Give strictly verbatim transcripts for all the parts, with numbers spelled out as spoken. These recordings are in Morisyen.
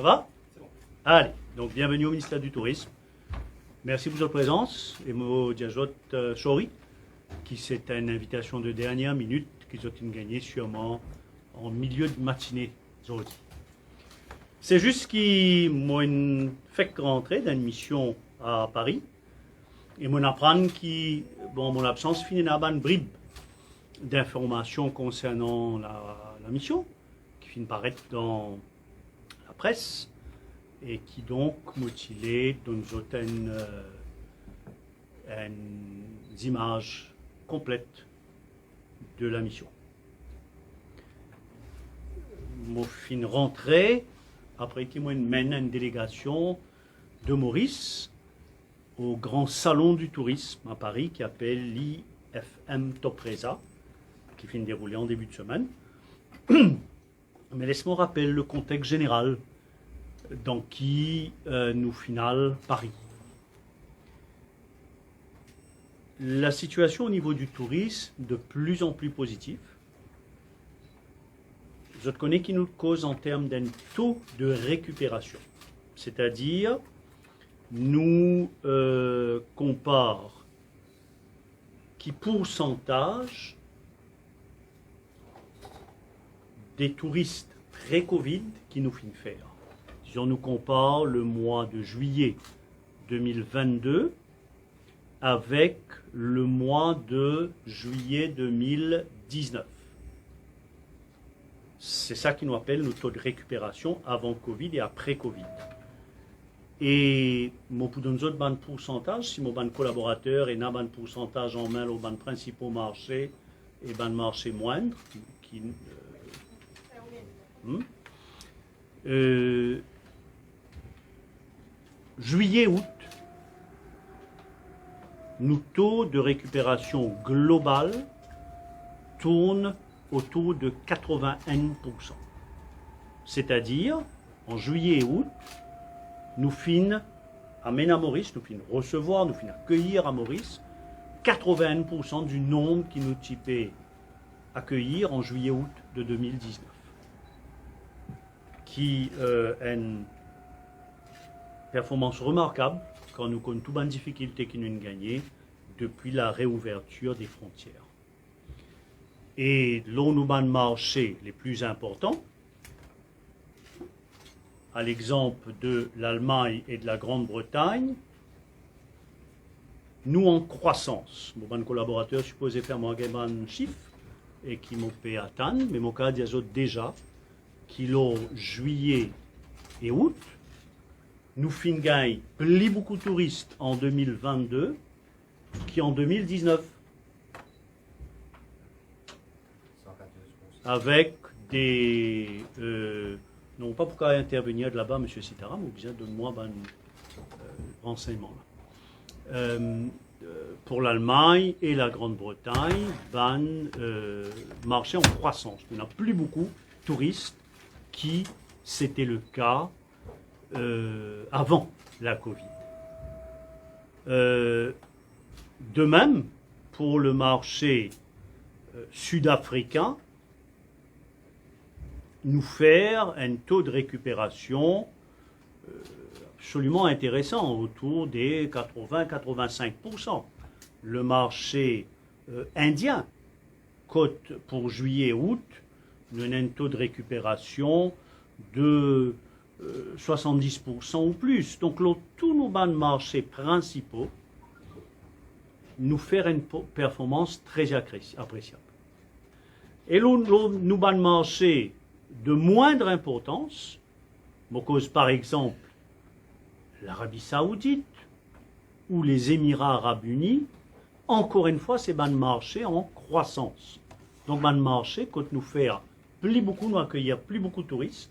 Ça va? Allez, donc bienvenue au ministère du Tourisme. Mersi pou zot prezans e mo dir zot, euh, sorry, ki se enn invitasion de dernière minute ki zot inn gagne sirman an milieu de matine zordi. Se zis ki mo inn fek rantre dan enn mision a Paris e mo aprann ki, bon, mo labsans finn ena bann brib d'informasion konsernan la, la mision ki finn paret dan lapres e ki donk mo ti le donn zot enn, euh, enn zimaz konplet de la mision. Mo finn rantre apre ki mo inn menn enn delegasion de Moris au grand salon du tourisme à Paris ki apel l'I F M Topresa, ki finn deroule an debi de semenn. Me les mo rapel le kontex zeneral dan ki, euh, nou finn al Paris. La sitiasion o nivo di tourism de pli an pli pozitif. Zot kone ki nou koz an term d'enn to de rekiperasion. Setadir, nou, euh, konpar ki poursantaz de touris pre-Covid ki nou finn fer. Dizon, nou konpar le mwa de zwiye de mil vennde avek le mwa de zwiye de mil diznef. Se sa ki nou apel nou to de rekiperasion avan Covid e apre Covid. E mo pou donn zot bann poursantaz, si mo bann kolaborater ena bann poursantaz an me lor bann prinsipo marse e bann marse mwinn ki, ki, euh, hmm? Euh, zwiye, out, nou to de rekiperasion global tourn otour de katrovin-enn poursan. Setadir, an zwiye e out, nou finn amenn a Moris, nou finn resevwar, nou finn akeyir a Moris katrovin-enn poursan di nonb ki nou ti pe akeyir an zwiye, out de de mil diznef. Ki, euh, enn performans remarkab kan nou konn tou bann difikilte ki nou inn gagne depi la reouvertir de frontier. E lor nou bann marse le pli inportan, a lexanp de Lalmagn e de la Grann Bretagn, nou an krwasans. Mo bann kolaborater sipoze fer mwa gagn bann sif e ki mo pe atann, me mo kapav dir zot deza ki lor zwiye e out, nou finn gagn pli boukou touris an de mil vennde ki an de mil diznef. Avek de, euh, non, pa pou kapav intervenir de laba, Misie Sitaram, ou bizin donn mwa bann, euh, ransegnman la. Euh, euh, pou Lalmagn e la Grann Bretagn, bann, euh, marse an krwasans. Nou ena pli boukou touris ki sete le ka, euh, avan la Covid. Euh, de mem, pou le marse, euh, sidafrikin, nou fer enn to de rekiperasion, euh, absoliman interesan, otour de katrovin, katrovin-sink poursan. Le marse, euh, indien, kot pou zwiye, out, nou ena enn to de rekiperasion de, euh, swasanndis poursan ou plis. Donk, lor tou nou bann marse prinsipo, nou fer enn po-, performans tre apresi-, apresiab. E lor, lor nou bann marse de mwindr inportans, mo koz par exanp Larabi Saoudit ou Lezemira Arab Ini, ankor enn fwa, se bann marse an krwasans. Donk, bann marse kot nou fer pli boukou, nou akeyir pli boukou touris,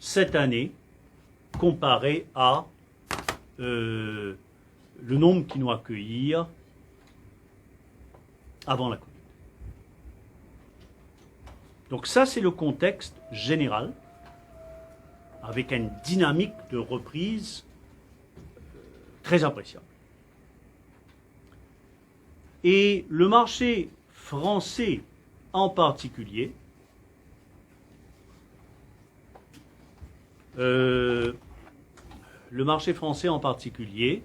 setane, konpare a, euh, le nonb ki nou akeyir avan la Covid. Donk sa, se le kontex zeneral, avek enn dinamik de repriz, euh, tre apresiab. E le marse franse an partikilie, Euh, le marché français en particulier,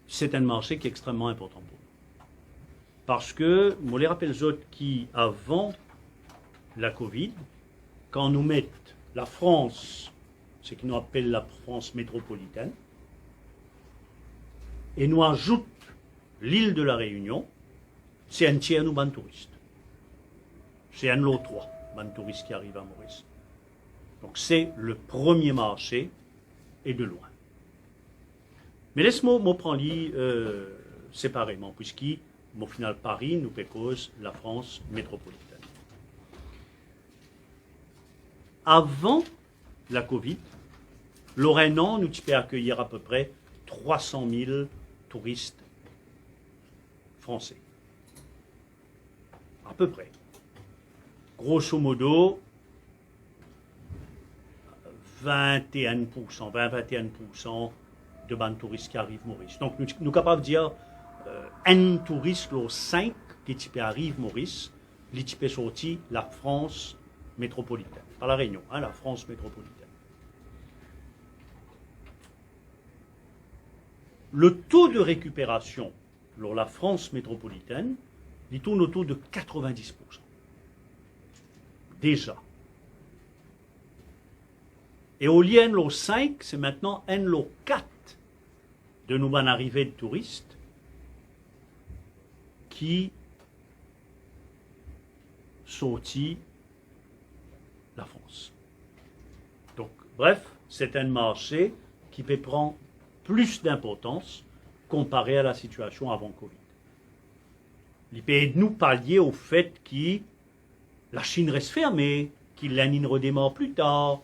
c'est un marché qui est extrêmement important pour nous. Parski mo le rapel zot ki avan la Covid, kan nou met Lafrans, seki nou apel Lafrans metropolitenn, e nou azout lil de la Reunion, se enn tier nou bann touris. Se enn lor trwa bann touris ki ariv a Moris. Donc c'est le premier marché et de loin. Me les mo, mo pran li, euh, separeman, puiski mo final Paris, nou pe koz Lafrans metropolitenn. Avan la Covid, lor enn an, nou ti pe akeyir apepre trwa san mil touris franse. Apepre. Grosso modo, vinteenn poursan, vin, vinteenn poursan de bann touris ki ariv Moris. Donk nou, nou kapav dir, euh, enn touris lor sink ki ti pe ariv Moris, li ti pe sorti Lafrans metropolitenn. Pa La Reunion, hein, Lafrans metropolitenn. Le taux de récupération lor Lafrans metropolitenn, li tourn otour de katrevin-dis poursan. Deza. E olie enn lor sink, se aster enn lor kat de nou bann arive de touris ki sorti Lafrans. Donk, bref, se enn marse ki pe pran plis dinportans konpare a la sitiasion avan Covid. Li pe ed nou palie o fet ki Lasinn res ferme, ki Lenn inn redemar pli tar,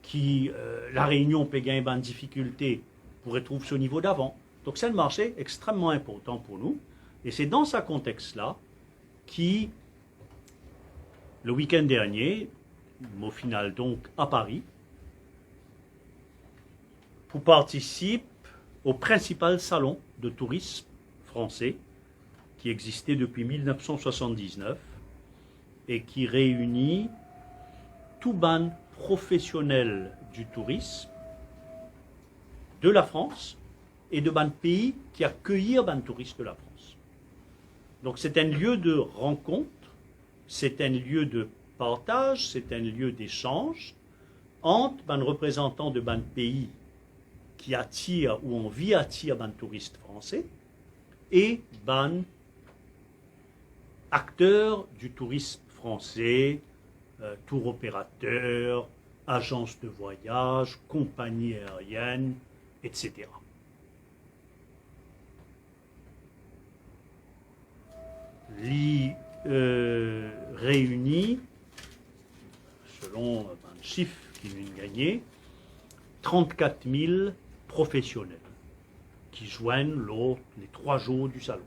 ki, euh, La Reunion pe gagn bann difikilte pou retrouv so nivo davan. Donk, se enn marse extrememan inportan pou nou. E se dan sa kontex la ki, le wikenn dernie, mo final donk a Pari pou partisip o prinsipal salon de touris franse ki existe depi mil nef san swasann-diz-nef e ki reini tou bann profesionel di touris de Lafrans e de bann pei ki akeyir bann touris de Lafrans. Donk, se enn lie de rankont, se enn lie de partaz, se enn lie desanz ant bann reprezantan de bann pei ki atir ou anvi atir bann touris franse e bann akter di touris franse, euh, tour operater, azans de vwayaz, konpagni aerienn, et cetera. Li, euh, reini, selon bann sif ki nou gagne, trant-kat mil profesionel ki zwenn lor le trwa zour di salon.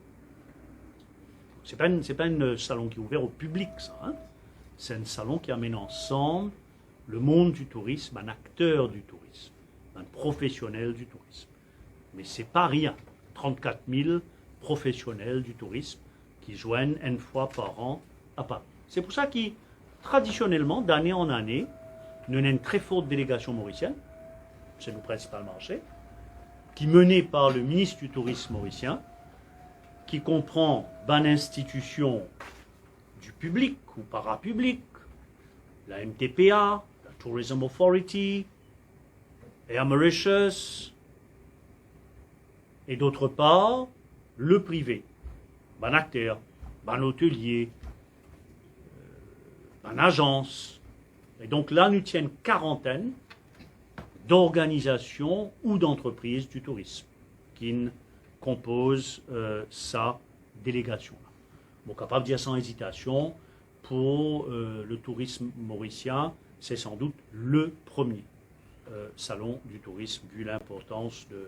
Se pa enn, se pa enn salon ki ouver o piblik, sa, hein. Se enn salon ki amenn ansam lemond di touris, bann akter di touris, bann profesionel di touris. Me se pa rien, trant-kat mil profesionel di touris ki zwenn enn fwa par an a Pari. Se pou sa ki, tradisionelman, dane an ane, nou ena enn tre for delegasion morisienn, se nou prinsipal marse, ki mene par le minis di touris morisien, ki konpran bann institision di piblik ou parapiblik, la M T P A, la Tourism Authority, Air Mauritius, et d'autre part, le privé, bann akter, bann otelie, euh, bann azans. E donk la, nou ti enn karantenn d'organizasion ou d'antrepriz di touris ki'nn konpoz, euh, sa delegasion la. Mo kapav dir san ezitasion, pou, euh, le tourism morisien, se sandout le premie, euh, salon di tourism, vu linportans de,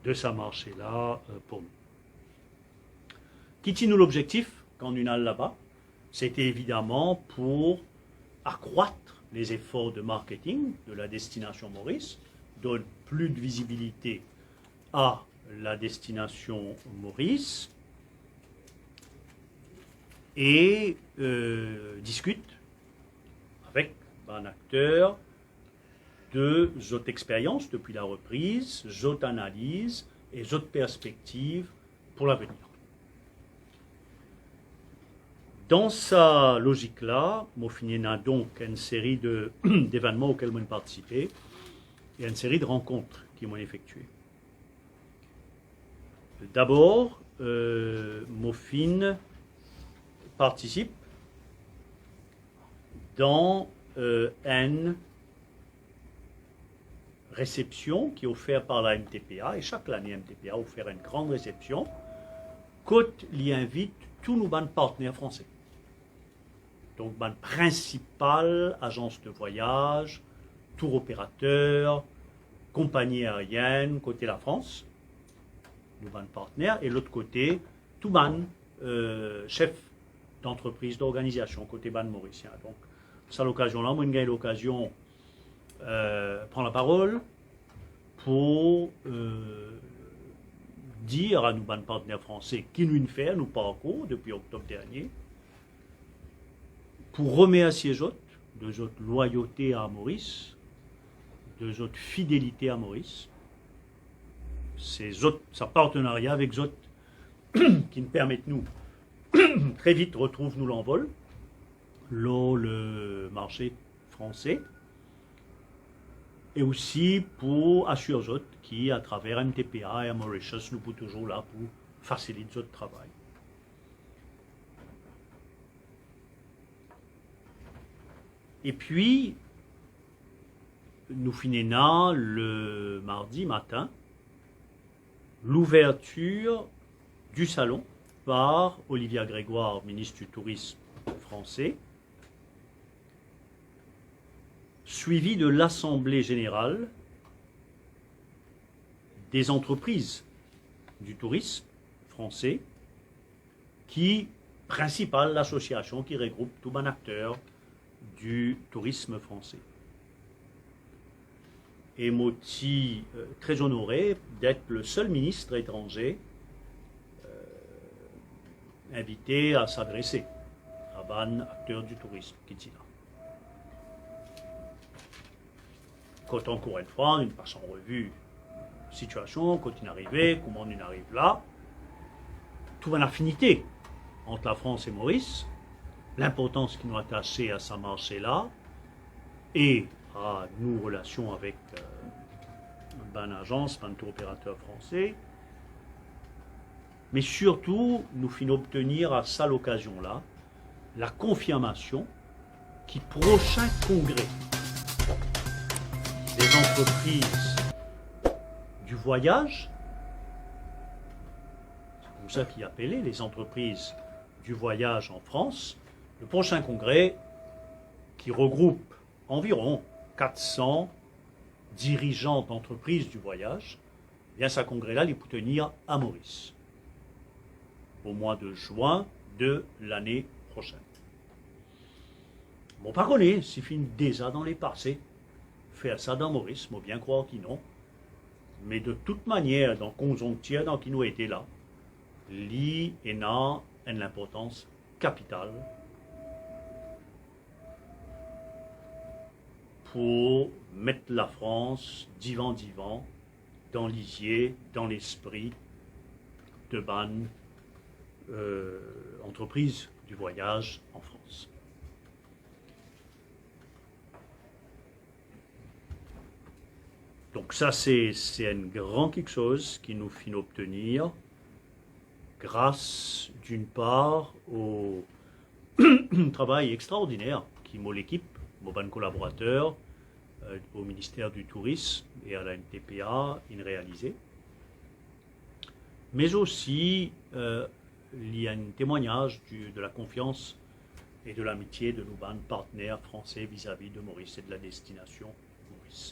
de sa marse la, euh, pou nou. Ki ti nou lobzektif kan nou al laba? Se ti evidaman pou akrwat les efforts de marketing de la destinasion Moris, donn plis de vizibilite a la destinasion Moris e, euh, diskit avek bann akter, de zot experyans depi la repriz, zot analiz e zot perspektiv pou lavenir. Dan sa lozik la, mo finn ena donk enn seri de, devennman okel mo'nn partisipe e enn seri de rankont ki mo'nn efektue. Dabor, euh, mo finn partisip dan, euh, enn resepsion ki ofer par la M T P A, e sak lane M T P A ofer enn gran resepsion kot li invit tou nou bann partner franse. Donk, bann prinsipal azans de vwayaz, tour operater, konpagni aerienn kote Lafrans, nou bann partner, e lot kote, tou bann, euh, sef dantrepriz, dorganizasion kote bann Morisien. Donk, sa lokazion la, mo'nn gagn lokazion, euh, pran laparol pou, euh, dir a nou bann partner franse ki nou inn fer, nou parkour depi oktob dernie, pou remersie zot de zot lwayote a Moris, de zot fidelite a Moris. Se zot, sa partenaria avek zot ki'nn permet nou tre vit retrouv nou lanvol lor le marse franse, e osi pou asir zot ki, atraver M T P A Air Mauritius, nou pou touzour la pou fasilit zot travay. Epi, nou finn ena le mardi matin l'ouverture du salon par Olivia Grégoire, ministre du Tourisme français, suivi de l'assemblée générale des entreprises du tourisme français, ki prinsipal lasosiasion ki regroup tou bann akter du tourisme français. E mo ti, euh, tre onore d'être le seul ministre étranger, euh, invité à s'adresser à bann akter du tourisme ki ti la. Kot, ankor enn fwa, nou pas an revi sitiasion, kot nou arive, kouma nou ariv la, tou bann afinite ant Lafrans e Moris, linportans ki nou atase a sa marse la e a nou relasion avek, euh, bann azans, bann tour operater franse. Me sirtou, nou finn obtenir a sa lokazion la, la konfirmasion ki prosin kongre des entreprises du voyage, se koumsa ki apele, les entreprises du voyage en France, le prosin kongre ki regroup anviron kat san dirizan d'antrepriz di vwayaz, bien sa kongre la, li pou tenir a Moris, o mwa de zin de lane prosenn. Mo pa kone si finn deza dan lepase fer sa dan Moris, mo bien krwar ki non. Me de tout manier, dan konzonktir dan ki nou ete la, li ena enn linportans kapital pou met Lafrans divan divan dan lizie, dan lespri de bann, euh, antrepriz di vwayaz an Frans. Donk sa, se, se enn gran kiksoz ki nou finn obtenir gras, d'une part, o travay extraordiner ki mo lekip, mo bann kolaborater, euh, o Minister di Tourism e a la N T P A inn realize, me osi, euh, li enn temwagnaz di, de la konfians e de lamitie de nou bann partner franse vizavi de Moris e de la destinasion Moris.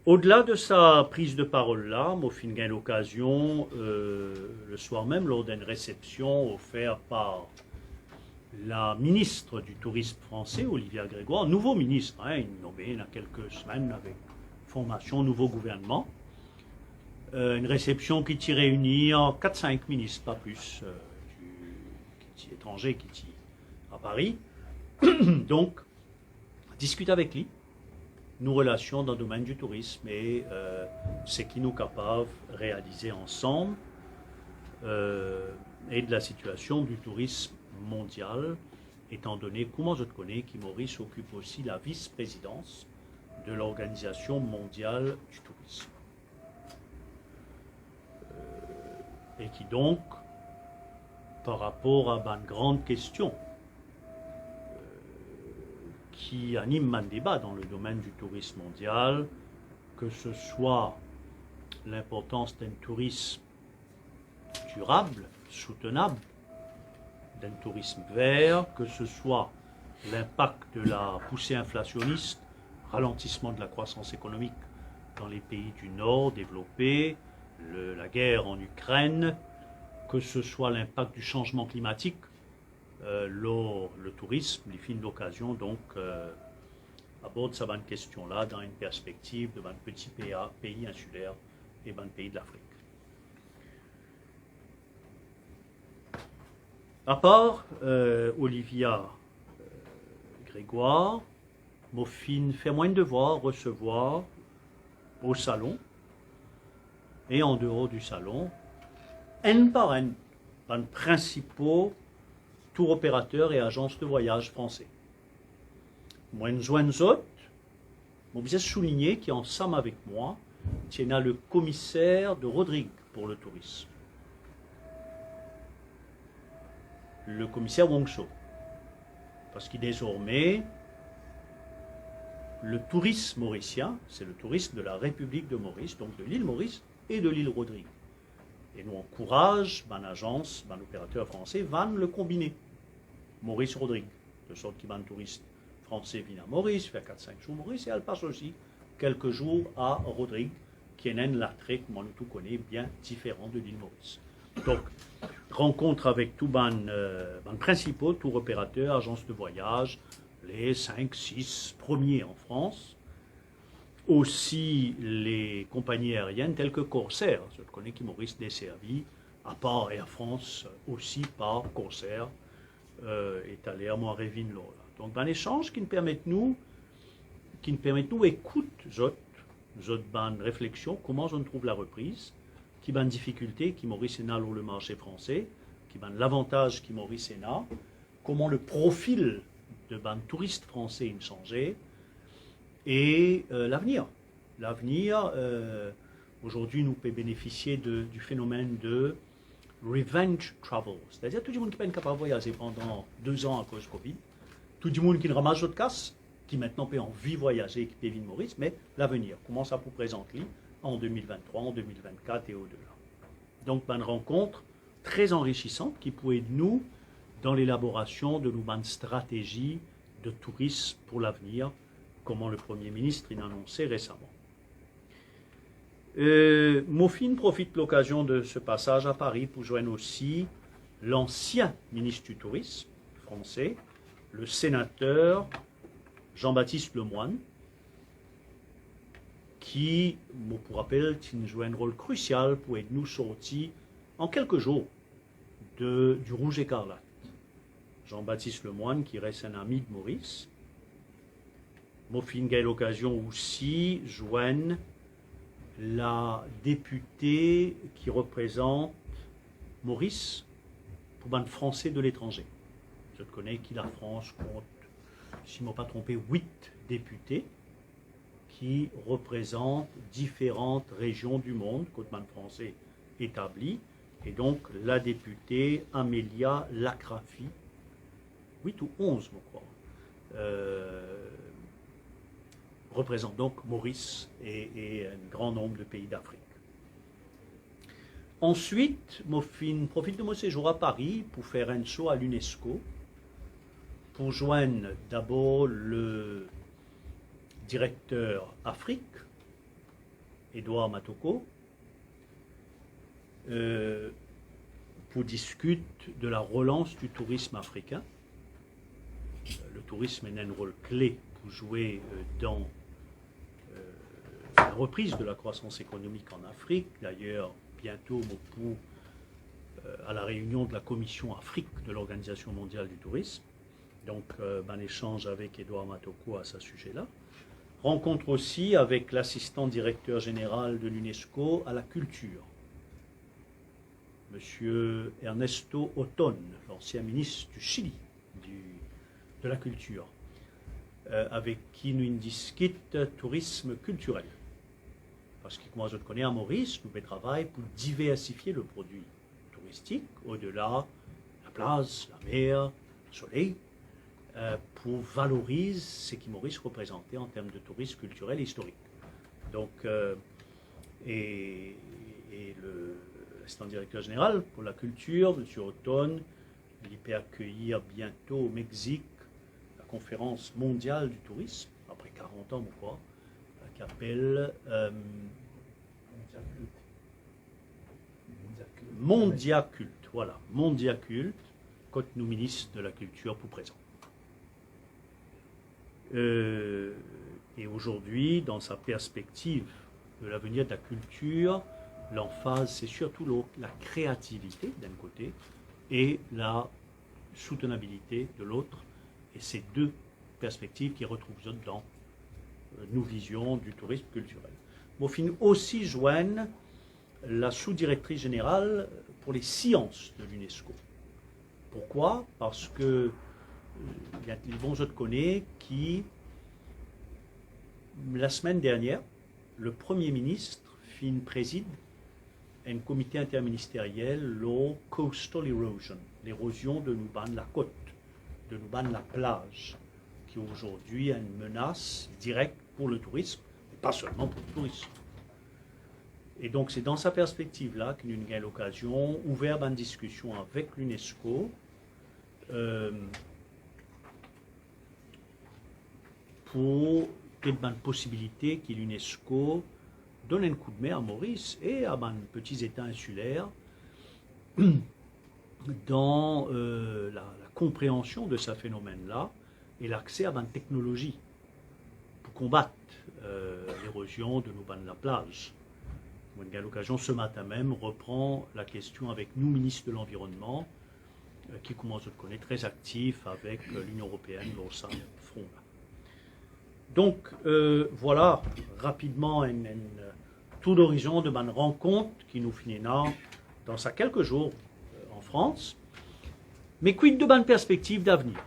Odela de sa priz de parol la, mo finn gagn lokazion, euh, le swar mem, lor d'enn resepsion ofer par la ministre du Tourisme français, Olivia Grégoire, nouvo minis, hein, inn nome ena kelke semenn avek formasion nouvo gouvernman. Euh, enn resepsion ki ti reini kat sink minis, pa plis, euh, di, ki ti etranze, ki ti a Pari. Donk, diskit avek li, nos relations dans le domaine du tourisme et, euh, ce qui nous capable réaliser ensemble, euh, et de la situation du tourisme mondial, étant donné, kouma zot kone, ki Moris okip osi la vis-prezidans de l'Organisation mondiale du tourisme. Euh, et qui donc, par rapport à bann grann kestion, euh, ki anim bann deba dans le domaine du tourisme mondial, que ce soit l'importance d'un tourisme durable, soutenable, d'un tourisme vert, que ce soit l'impact de la poussée inflationniste, ralentissement de la croissance économique dans les pays du Nord développés, le, la guerre en Ukraine, que ce soit l'impact du changement climatique, euh, lor le tourisme, li finn lokazion, donk, euh, abord sa bann kestion la dan enn perspektiv de bann peti pei, pei insiler e bann pei de Lafrik. Apar, euh, Olivia, euh, Grégoire, mo finn fer mwa enn devwar resevwar o salon e an deor di salon, enn par enn, bann prinsipo tour operater e azans de vwayaz franse. Mo inn zwenn zot, mo bizin souligne ki ansam avek mwa, ti ena le komiser de Rodrig pour le tourisme, le komiser Wongso. Parski dezorme, le tourisme mauricien, c'est le tourisme de la République de Maurice, donc de l'île Maurice et de l'île Rodrigue. E nou ankouraz bann azans, bann operater franse vann le konbine Maurice-Rodrigue, de sort ki bann touris franse vinn a Moris, fer kat sink zour Moris, e al pas osi kelke zour a Rodrigue, ki ena enn latre, kouma nou tou kone, bien diferan de lil Moris. Donk, rankont avek tou bann, euh, bann prinsipo tour operater, azans de vwayaz, le sink, sis premie an Frans, osi le konpagni aerienn tel ke Corsair. Zot kone ki Moris deservi, apar Air France, osi par Corsair, euh, e taler mo revinn lor la. Donk, bann esanz ki'nn permet nou, ki'nn permet nou ekout zot, zot bann refleksion, kouma zot trouv larepriz, ki bann difikilte ki Moris ena lor le marse franse, ki bann lavantaz ki Moris ena, kouma le profil de bann touris franse inn sanze, e, euh, lavenir. Lavenir, euh, azordi nou pe benefisie de, du fenomenn de revenge travel. Setadir tou dimoun ki pa'nn kapav vwayaze pandan de zan akoz Covid, tou dimoun ki'nn ramas zot kas, ki aster pe anvi vwayaze, ki pe vinn Moris, me lavenir, kouma sa pou prezant li an de mil vinn-trwa, an de mil vinn-kat e odela. Donk, bann rankont tre anrisisan ki pou ed nou dan lelaborasion de nou bann stratezi de touris pou lavenir, kouma le Premie Minis inn anonse resaman. Euh, mo finn profit lokazion de se pasaz a Pari pou zwenn osi lansien minis di tourism franse, le senater Jean-Baptiste Lemoyne, ki, mo pou rapel, ti'nn zwe enn rol krisial pou ed nou sorti an kelke zour de, du Rouge Écarlate. Jean-Baptiste Lemoyne, ki res enn ami de Moris. Mo finn gagn lokazion osi zwenn la depite ki reprezant Moris pou bann Franse de letranze. Zot kone ki Lafrans kont, si mo pa tronpe, wit depite ki reprezant diferan rezion di mond kot bann Franse etabli, e donk la depite Amelia Lacrafy, wit ou onz, mo krwar, euh, reprezant donk Moris e, e enn gran nonb de pei Dafrik. Answit, mo finn profit de mo sezour a Pari pou fer enn so a l'UNESCO, pou zwenn dabor le direkter Afrik, Edouard Matoko, euh, pou diskit de la relans di tourism afrikin. Le tourism ena enn rol kle pou zwe, euh, dan, euh, la repriz de la krwasans ekonomik an Afrik. Dayer, biento, mo pou, euh, a la reinion de la Komision Afrik de l'Organizasion Mondial di Tourism. Donk, euh, bann esanz avek Edouard Matoko a sa size la. Rencontre aussi avec l'assistant directeur général de l'UNESCO à la culture, monsieur Ernesto Otón, l'ancien ministre du Chili du, de la culture, euh, avec qui nou inn diskit tourism kiltirel. Parski, kouma zot kone, a Moris, nou pe travay pou diversifie le prodwi touristik, odela laplaz, lamer, soley, euh, pou valoriz seki Moris reprezante an term de tourism kiltirel e istorik. Donk, euh, e, e le, l'assistant directeur général pour la culture, monsieur Otón, li pe akeyir biento o Mexik la konferans mondial du tourism, apre karant an, mo krwar, ki apel, euh, Mondiacult, voilà, Mondiacult, kot nou minis de la kiltir pou prezan. Euh, et aujourd'hui, dans sa perspective de l'avenir de la culture, l'emphase, c'est surtout le, la créativité d'un côté et la soutenabilité de l'autre. Et c'est deux perspectives ki retrouv zot dan, euh, nou vizion du tourisme culturel. Mo finn osi zwenn la sous-directrice générale pour les sciences de l'UNESCO. Pourquoi ? Parski, euh, li bon zot kone ki la semaine dernière, le Premier ministre finn prezid enn komite interministeriel lor coastal erosion, lerozion de nou bann lakot, de nou bann laplaz, ki aujourd'hui enn menas direk pour le tourisme, mais pas seulement pour le tourisme. Et donc, c'est dans sa perspective-là ki nou gagn lokazion ouver bann diskision avek l'UNESCO, euh, pou get bann posibilite ki l'UNESCO donn enn koudme a Moris e a bann peti zeta insiler dan, euh, la, la konpreansion de sa fenomenn-la e lakse a bann teknolozi pou konbat, euh, lerozion de nou bann laplaz. Mo gagn lokazion se matin mem repran la kestion avek nou minis de l'Anvironnman, euh, ki, kouma zot kone, tre aktif avek, euh, Linion Eropeenn lor sa fron-la. Donk, euh, vwala rapidman enn, enn, euh, tour d'horizon de bann rankont ki nou finn ena dan sa kelke zour, euh, an Frans. Me quid de bann perspektiv davenir ?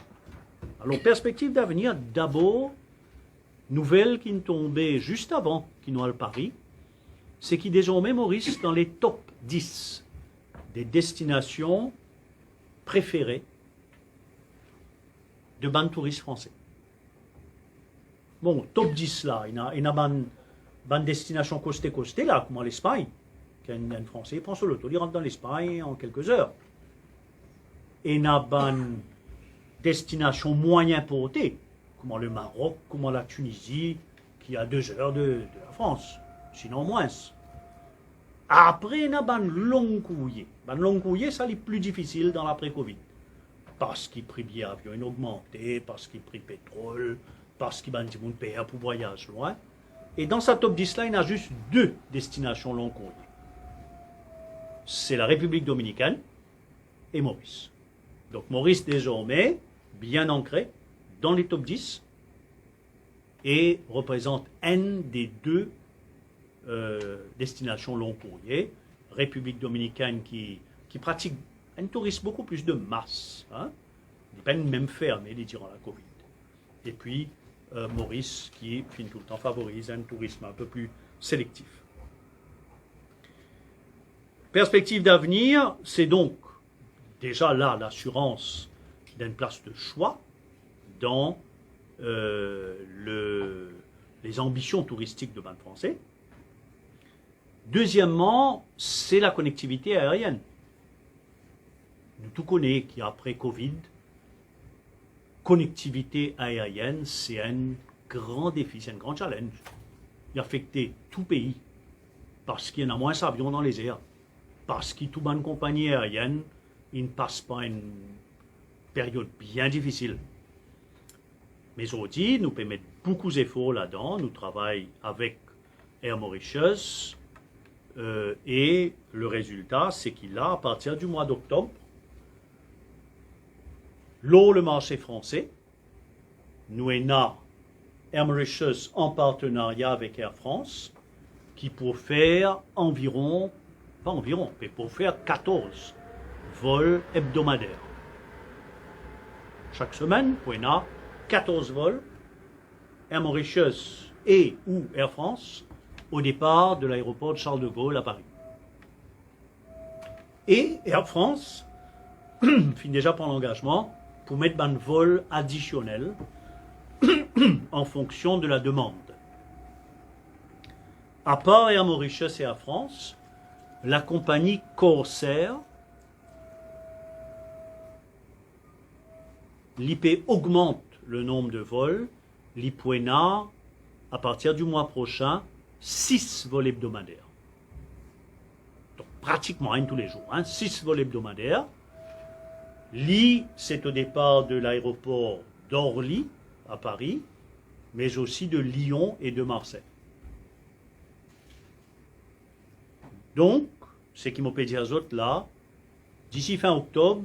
Alor, perspektiv davenir, dabor, nouvel ki'nn tonbe zis avan ki nou al Pari, se ki dezorme Moris dan le top dis de destinasion prefere de bann touris franse. Bon, top dis la, ena, ena bann, bann destinasion koste koste la, kouma Lespagn, ki enn, enn Franse pran so loto, li rant dan Lespagn an kelke zer. Ena bann destinasion mwin inporte, kouma le Marok, kouma la Tinizi, ki a de zer de, de la Frans, sinon mwins. Apre, ena bann long kourye. Bann long kourye, sa li pli difisil dan lapre Covid. Parski pri biye avion inn ogmante, parski pri petrol, parski bann dimoun per pou vwayaz lwin. E dan sa top dis la, ena zis de destinasion long kourye. Se la Repiblik Dominikenn e Moris. Donk, Moris, dezorme, bien ankre dan le top dis e reprezant enn de de, euh, destinasion long kourye, Repiblik Dominikenn ki, ki pratik enn tourism boukou plis de mas, hein. Li pa'nn mem ferme li diran la Covid. Epi, euh, Moris ki finn toultan favoriz enn tourism inpe pli selektif. Perspektiv davenir, se donk deza la lasirans d'enn plas de swa dan, euh, le, lezanbision touristik de bann Franse. Dezieman, se la konektivite aerienn. Nou tou kone ki apre Covid, konektivite aerienn, se enn gran defi, se enn gran challenge. Li afekte tou pei, parski ena mwins avion dan lezer, parski tou bann konpagni aerienn inn pas par enn period bien difisil. Me zordi, nou pe met boukou zefor ladan, nou travay avek Air Mauritius, euh, e le rezilta, se ki la, apartir di mwa doktob, lor le marse franse, nou ena Air Mauritius an partenaria avek Air France, ki pou fer anviron, pa anviron, me pou fer katorz vol ebdomader. Sak semenn pou ena katorz vol Air Mauritius e ou Air France au départ de l'aéroport Charles de Gaulle à Paris. E Air France finn deza pran langazman pou met bann vol adisionel an fonksion de la demann. Apar Air Mauritius e Air France, lakonpagni Corsair, li pe ogmant le nonb de vol, li pou ena, a partir di mwa prosin, sis vol ebdomader. Donk, pratikman enn toulezour, hein, sis vol ebdomader. Li, c'est au départ de l'aéroport d'Orly, à Paris, mais aussi de Lyon et de Marseille. Donk, seki mo pe dir zot la, disi fin oktob,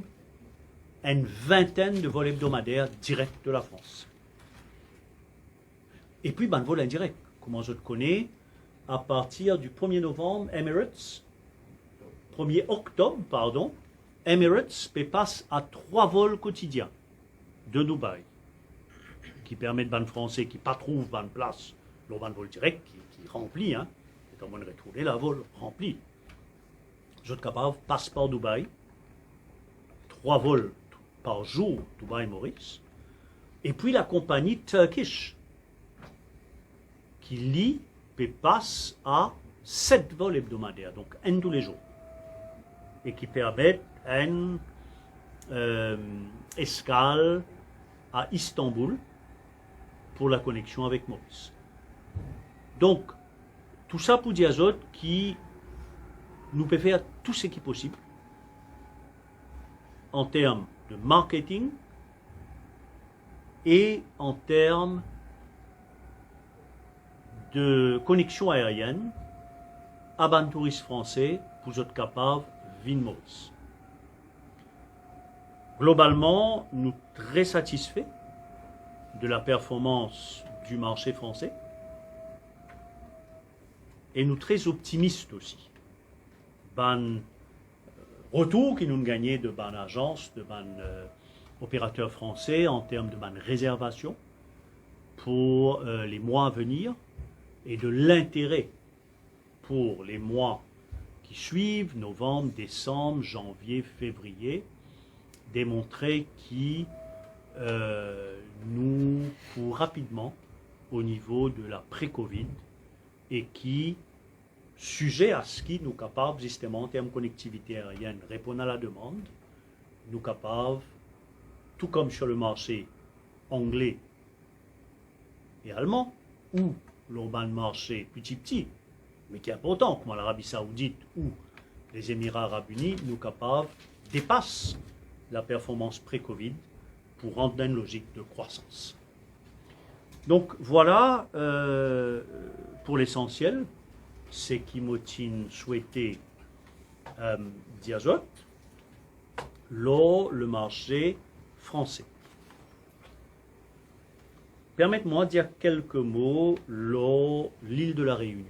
enn vintenn de vol ebdomader direk de la Frans. Epi bann vol indirek, kouma zot kone, a partir di premie novanm, Emirates, premie oktob, pardon, Emirates pe pas a trwa vol kotidien de Dubaï, ki permet bann Franse ki pa trouv bann plas lor bann vol direk, ki, ki ranpli, hein, letan mo'nn retourne, lavol ranpli. Zot kapav pas par Dubaï, trwa vol par zour, Dubaï Moris, epi lakonpagni Turkish, ki li pe pas a set vol ebdomader, donk enn toulezour, e ki permet enn, euh, eskal a Istanbul pou lakoneksion avek Moris. Donk, tou sa pou dir zot ki nou pe fer tou seki posib an term de marketing e an term de koneksion aerienn a bann touris franse pou zot kapav vinn Moris. Globalman, nou tre satisfe de la performans di marse franse e nou tre optimis osi. Bann retour ki nou'nn gagne de bann azans, de bann, euh, operater franse an term de bann rezervasion pou, euh, le mwa a venir e de lintere pou le mwa ki swiv, novanm, desanm, zanvie, fevriye, demontre ki, euh, nou pou rapidman o nivo de la pre-Covid e ki size a seki nou kapav, zisteman, an term konektivite aerienn, reponn a lademann, nou kapav, tou kom sur le marse angle e alman, ou lor bann marse pti pti, me ki inportan, kouma Larabi Saoudit ou Lezemira Arab Ini, nou kapav depas laperformans pre-Covid pou rant dan enn lozik de krwasans. Donk, vwala, euh, pou lesansiel, seki mo ti'nn swete, euh, dir zot lor le marse franse. Permet mwa dir kelke mo lor lil de La Reynion.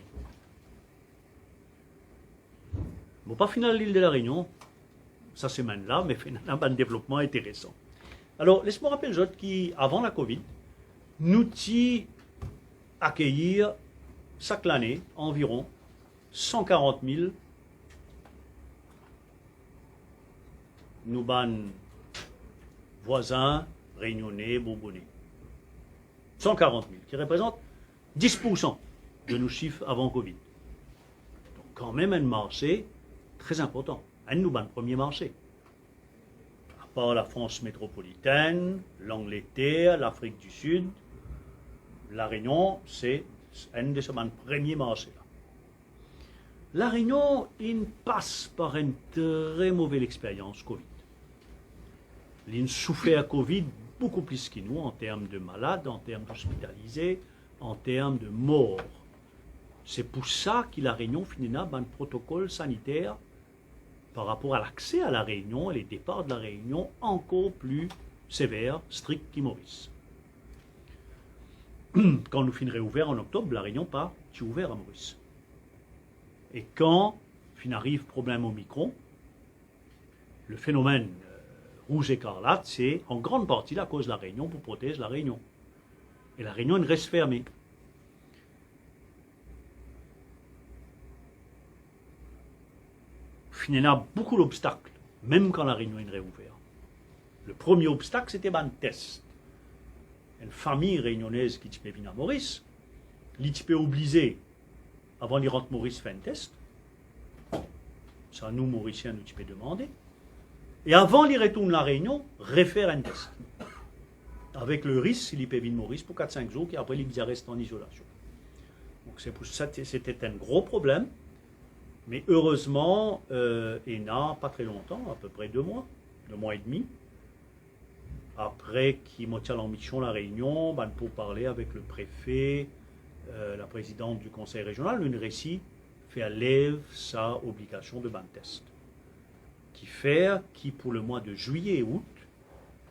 Mo pa finn al lil de La Reynion sa semenn la, me finn ena bann devlopman interesan. Alor, les mo rapel zot ki avan la Covid, nou ti akeyir sak lane anviron san karant mil nou bann vwazin reynione, bourbone. San karant mil, ki reprezant dis poursan de nou sif avan Covid. Donk, kanmem enn marse tre inportan, enn nou bann premie marse. Apar Lafrans metropolitenn, Langleter, Lafrik di Sid, La Reynion, se enn de sa bann premie marse la. La Reynion inn pas par enn tre move lexperyans Covid. Linn soufer Covid boukou plis ki nou, an term de malad, an term dospitalize, an term de mor. Se pou sa ki La Reynion finn ena bann protokol saniter par rapor a lakse a La Reynion e le depar de La Reynion ankor pli sever, strik ki Moris. Kan nou finn reouver an oktob, La Réunion pa ti ouver a Moris. E kan finn ariv problem Omicron, le fenomenn, euh, rouz ekarlat, se an gran parti lakoz La Réunion pou protez La Réunion. E La Réunion inn res ferme. Finn ena boukou lobstak, mem kan La Réunion inn reouver. Le premie obstak, se ti bann tes. Enn fami reynyonez ki ti pe vinn a Moris, li ti pe oblize, avan li rant Moris, fer enn tes. Sa nou, Morisien, nou ti pe demande. E avan li retourn La Réunion, refer enn tes. Avek le risk, si li pe vinn Moris pou kat sink zour, ki apre li bizin res an izolasion. Donk, se pou sa, se ti enn gro problem. Me erezman, euh, ena pa tre lontan, apepre de mwa, de mwa edmi, apre ki mo ti al an mision La Réunion, bann pourparle avek le prefe, euh, la prezidant di konsey rezional, nou inn resi fer lev sa obligasion de bann tes. Ki fer ki pou le mwa de zwiye e out,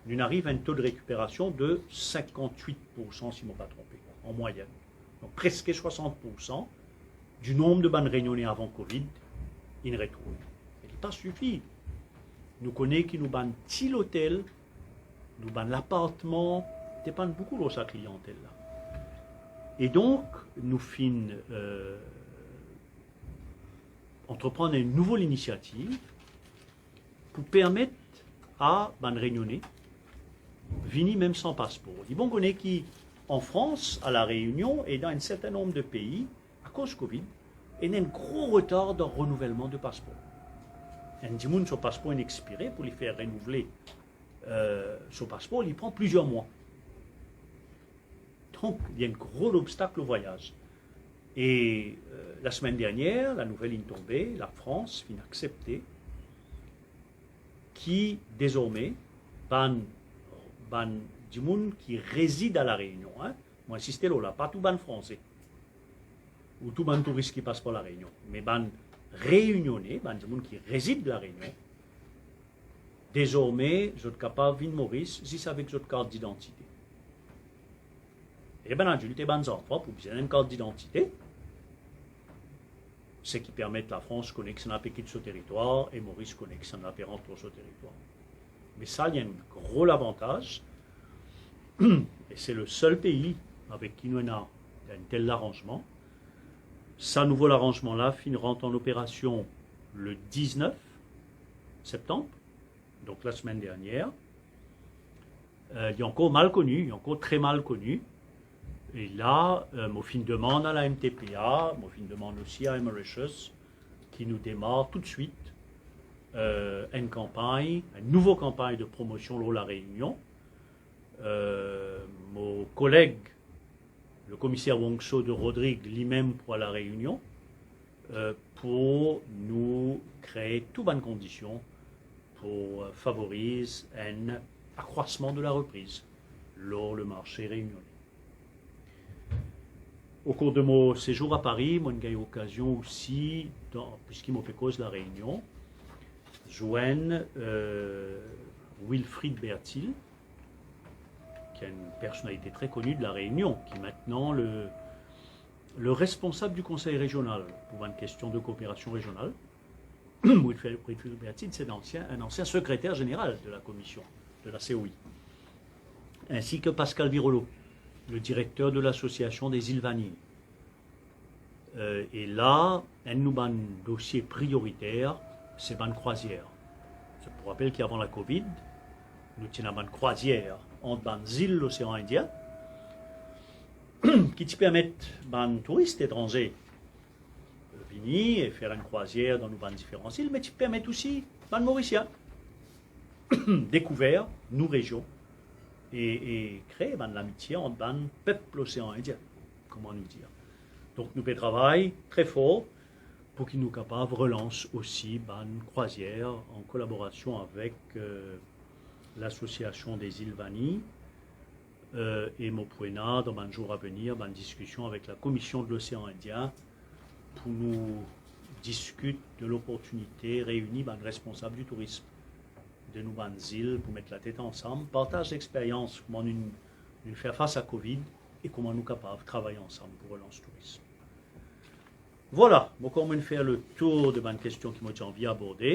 nou inn ariv a enn to de rekiperasion de sinkant-wit poursan, si mo pa tronpe, an mwayenn. Donk, preske swasant poursan di nonb de bann Reynyone avan Covid inn retourn. E li pa sifi. Nou kone ki nou bann ti lotel, nou bann lapartman, depann boukou lor sa kliyantel la. E donk, nou finn, euh, antreprann enn nouvo linisiativ pou permet a bann Reynyone vini mem san paspor. Li bon kone ki an Frans, a La Reynion e dan enn sertin nonb de pei, akoz Covid, ena enn gro retar dan renouvelman de paspor. Enn dimoun so paspor inn expire, pou li fer renouvle, euh, so paspor, li pran plizier mwa. Donk, li enn gro lobstak o vwayaz. E, euh, lasemenn dernier, lanouvel inn tonbe, Lafrans finn aksepte ki dezorme bann, bann dimoun ki rezid a La Reynion, hein, mo insiste lor la, pa tou bann Franse, ou tou bann touris ki pas par La Reynion, me bann Reynione, bann dimoun ki rezid La Reynion, dezorme, zot kapav vinn Moris zis avek zot kart didantite. E bann adilt e bann zanfan pou bizin enn kart didantite, seki permet Lafrans kone ki sannla pe kit so teritwar e Moris kone ki sannla pe rant lor so teritwar. Me sa, li enn gro lavantaz, e se le sel pei avek ki nou ena enn tel laranzman. Sa nouvo laranzman la finn rant an operasion le diznef septanm, donk lasemenn dernier. Euh, li ankor mal koni, li ankor tre mal koni. E la, euh, mo finn demann a la M T P A, mo finn demann osi a Mauritius, ki nou demar toutswit, euh, enn kanpagn, enn nouvo kanpagn de promosion lor La Reynion. Euh, mo koleg, le komiser Wongso de Rodrigue, limem pou al La Reynion, euh, pou nou kree tou bann kondision pou, euh, favoriz enn akrwasman de la repriz lor le marse reynione. O kour de mo sezour a Pari, mo'nn gagn okazion osi, dan, piski mo pe koz La Reynion, zwenn, euh, Wilfrid Bertil, ki enn personalite tre koni de La Reynion, ki mintnan le, le responsab di Konsey Rezional pou bann kestion de kooperasion rezional. Wilfrid, Wilfrid Bertil, se enn ansien, enn ansien sekreter zeneral de la komision de la C O I, ainsi que Pascal Virolo, le directeur de l'Association des Îles Vanille. Euh, e la, enn nou bann dosie prioriter, se bann krwazier. Zot pou rapel ki avan la Covid, nou ti ena bann krwazier ant bann zil Losean Indien, ki ti permet bann touris etranze vini e fer enn krwazier dan nou bann diferan zil, me ti permet osi bann Morisien dekouver nou rezion e, e kree bann lamitie ant bann pep Losean Indien, kouma nou dir. Donk, nou pe travay tre for pou ki nou kapav relans osi bann krwazier an kolaborasion avek, euh, l'Association des Îles Vanille, euh, e mo pou ena, dan bann zour a venir, bann diskision avek la Komision de Losean Indien pou nou diskit de loportinite reini bann responsab di tourism de nou bann zil pou met latet ansam, partaz lexperyans, kouma nou, nou fer fas a Covid, e kouma nou kapav travay ansam pou relans tourism. Vwala, mo krwar mo'nn fer le tour de bann kestion ki mo ti anvi aborde.